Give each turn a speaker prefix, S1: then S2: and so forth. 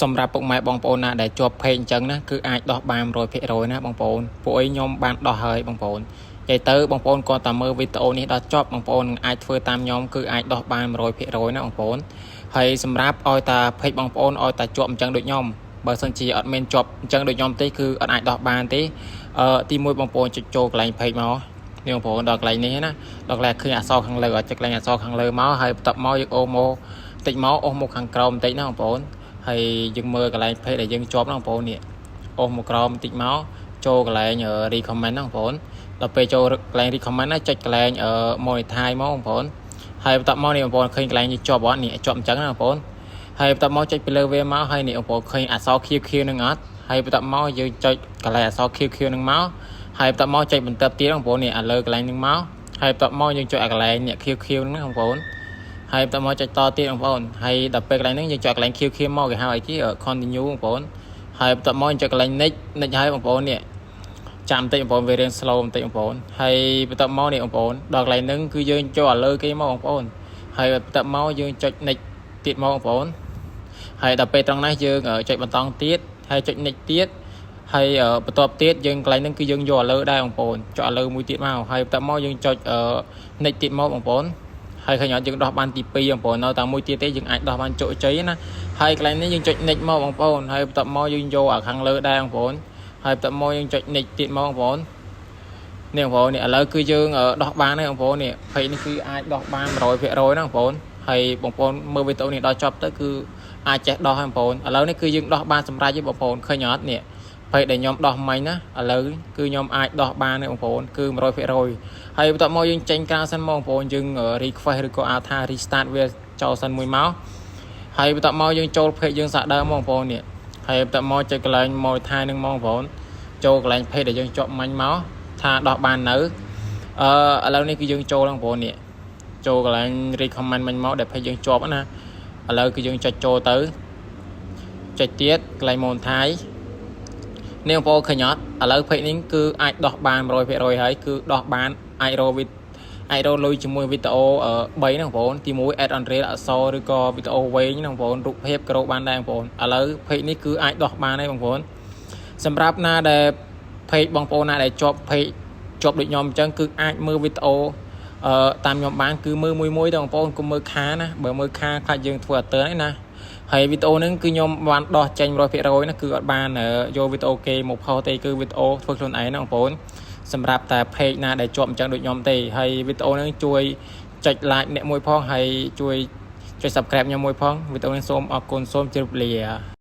S1: សម្រាប់ពុកម៉ែបងប្អូនណាដែលជាប់ page អញ្ចឹងណាគឺអាចដោះបាន100%ណាបងប្អូនពួកអីខ្ញុំបានដោះហើយបងប្អូននិយាយទៅបងប្អូនគាត់តែមើលវីដេអូនេះដល់ចប់បងប្អូនអាចធ្វើតាមខ្ញុំគឺអាចដោះបាន100%ណាបងប្អូនហើយសម្រាប់ឲ្យតា page បងប្អូនឲ្យតាជាប់អញ្ចឹងដូចខ្ញុំបើសិនជាអត់មានជាប់អញ្ចឹងដូចខ្ញុំទេគឺអត់អាចដោះបានទេអឺទីមួយបងប្អូនចុចចូលកន្លែង page មកនេះបងប្អូនដល់កន្លែងនេះណាដល់កន្លែងឃើញអក្សរខាងលើចុចកន្លែងអក្សរខាងលើមកហើយបន្ទាប់មកយើងអូមកតិចមកអូសមកខាងក្រោមបន្តិចណាបងប្អូនហើយយើងមើលកន្លែង page ដែលយើងជាប់ណាបងប្អូននេះអូសមកក្រោមបន្តិចមកចូលកន្លែង recommend ណាបងប្អូនដល់ពេលចូលកន្លែង recommend ណាចុចកន្លែង monetize មកបងប្អូនហើយបន្ទាប់មកនេះបងប្អូនឃើញកន្លែងនេះជាប់អត់នេះជាប់អញ្ចឹងណាបងប្អូនហើយបន្ទាប់មកចុចពីលើវាមកហើយនេះបងប្អូនឃើញអក្សរ QQ នឹងអត់ហើយបន្ទាប់មកយើងចុចកន្លែងអក្សរ QQ នឹងមកហើយបន្ទាប់មកចុចបន្ទាប់ទៀតបងប្អូននេះអាលើកន្លែងនឹងមកហើយបន្ទាប់មកយើងចុចអាកន្លែងនេះ QQ ហ្នឹងបងប្អូនហើយបន្ទាប់មកចុចតទៀតបងប្អូនហើយដល់ពេលកន្លែងហ្នឹងយើងចុចកន្លែង QQ មកគេហៅអីគេ continue បងប្អូនហើយបន្ទាប់មកយើងចុចកន្លែង next next ហើយបងប្អូននេះចាំបន្តិចបងប្អូនវារៀង slow បន្តិចបងប្អូនហើយបន្ទាប់មកនេះបងប្អូនដល់កន្លែងហ្នឹងគឺយើងចូលឲ្យលើគេមកបងប្អូនហើយបន្ទាប់មកយើងចុច next ទៀតមកបងប្អូនហើយដល់ពេលត្រង់នេះយើងចុចបន្តទៀតហើយចុច next ទៀតហើយបន្ទាប់ទៀតយើងកន្លែងហ្នឹងគឺយើងយកឲ្យលើដែរបងប្អូនចុចឲ្យលើមួយទៀតមកហើយបន្ទាប់មកយើងចុច next ទៀតមកបងប្អូនហើយឃើញអត់យើងដោះបានទី2បងប្អូននៅតែមួយទៀតទេយើងអាចដោះបានជោគជ័យណាហើយកន្លែងនេះយើងចុច next មកបងប្អូនហើយបន្ទាប់មកយើងយកអាខាងលើដែរបងប្អូនហើយបន្ទាប់មកយើងចុច next ទៀតមកបងប្អូននេះបងប្អូននេះឥឡូវគឺយើងដោះបានហើយបងប្អូននេះ page នេះគឺអាចដោះបាន100%ណាបងប្អូនហើយបងប្អូនមើលវីដេអូនេះដល់ចប់ទៅគឺអាចចេះដោះហើយបងប្អូនឥឡូវនេះគឺយើងដោះបានសម្រាប់ទេបងប្អូនឃើញអត់នេះ page ដែលខ្ញុំដោះមិញណាឥឡូវគឺខ្ញុំអាចដោះបានទេបងប្អូនគឺ100%ហើយបន្ទាប់មកយើងចេញក្រៅសិនមកបងប្អូនយើង request ឬក៏អាចថា restart វាចោលសិនមួយមកហើយបន្ទាប់មកយើងចូល page យើងសាកដើមមកបងប្អូននេះហើយបន្ទាប់មកចុចកន្លែង monetize នឹងមកបងប្អូនចូលកន្លែង page ដែលយើងជាប់មិញមកថាដោះបាននៅអឺឥឡូវនេះគឺយើងចូលបងប្អូននេះចូលកន្លែង recommend មិញមកដែល page យើងជាប់ណាឥឡូវគឺយើងចុចចូលទៅចុចទៀតកន្លែង monetize នេះបងប្អូនឃើញអត់ឥឡូវ page នេះគឺអាចដោះបាន100%ហើយគឺដោះបានអាចរកវីអាចរកលុយជាមួយវីដេអូ3ហ្នឹងបងប្អូនទី1 add on reel អក្សរឬក៏វីដេអូវែងហ្នឹងបងប្អូនរូបភាពក៏រកបានដែរបងប្អូនឥឡូវ page នេះគឺអាចដោះបានហើយបងប្អូនសម្រាប់ណាដែល page បងប្អូនណាដែលជាប់ page ជាប់ដូចខ្ញុំអញ្ចឹងគឺអាចមើលវីដេអូអឺតាមខ្ញុំបានគឺមើលមួយមួយទៅបងប្អូនកុំមើលខាណាបើមើលខាខ្លាចយើងធ្វើអត់ទៅណាហើយវីដេអូហ្នឹងគឺខ្ញុំបានដោះចេញ100%ណាគឺអត់បានយកវីដេអូគេមកផុសទេគឺវីដេអូធ្វើខ្លួនឯងណាបងប្អូនសម្រាប់តែ page ណាដែលជាប់អញ្ចឹងដូចខ្ញុំទេហើយវីដេអូហ្នឹងជួយចុច like អ្នកមួយផងហើយជួយចុច subscribe ខ្ញុំមួយផងវីដេអូនេះសូមអរគុណសូមជម្រាបលា។